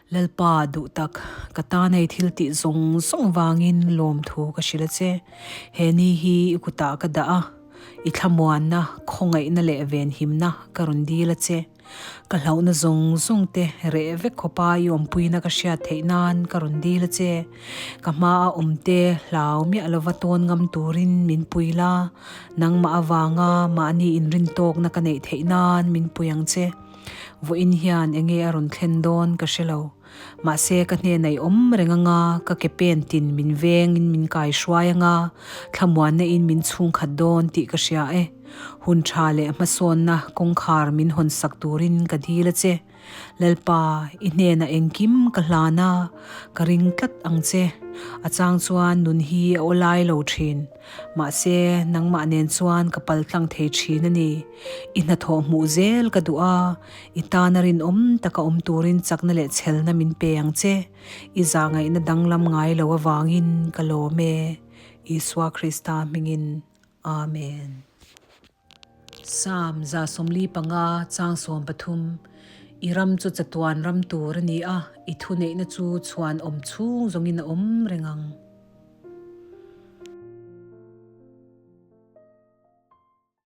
Lalpa duh tak, ka tana i thil tih zawng zawng vangin lawmthu ka hrilh a che. He ni hi i kutah ka dah a, i thlamuanna, khawngaihna leh venhimna ka rawn dil a che. Ka hlauhna zawng zawng te reh vek khawpa i awmpuina ka hriat theih nan ka rawn dil a che. Ka hmaa awmte hlau miah lova tawn ngam turin min pui la, nangmah avanga mahni inrintawkna ka neih theih nan min pui ang che. Vawiin hian enge a rawn thlen dawn ka hre lo. Mahse ka hnenah i awm reng anga, ka ke pen tin min vengin min kai hruai anga, thlamuanna in min chhungkhat dawn tih ka hria e. Hun tha leh hmasawnna kawngkhar min hawn sak turin ka dil a che. Lalpa, i hnenah engkim ka hlan a, ka ring tlat ang che. A chang chuan nun hi a awlai lo thin. Mahse, nangmah nen chuan ka pal tlang thei thin a ni. I hnathawh hmuh zel ka duh a, i tana rinawm taka awm turin chakna leh chhelna min pe ang che. I zahngaihna danglam ngai lo avangin ka lawm e. Isua Krista hmingin. Amen. Psalm 45 chang 13 I ram chu chatuan ram tur a ni a, i thuneihna chu chhuan awm chhung zawngin a awm reng ang.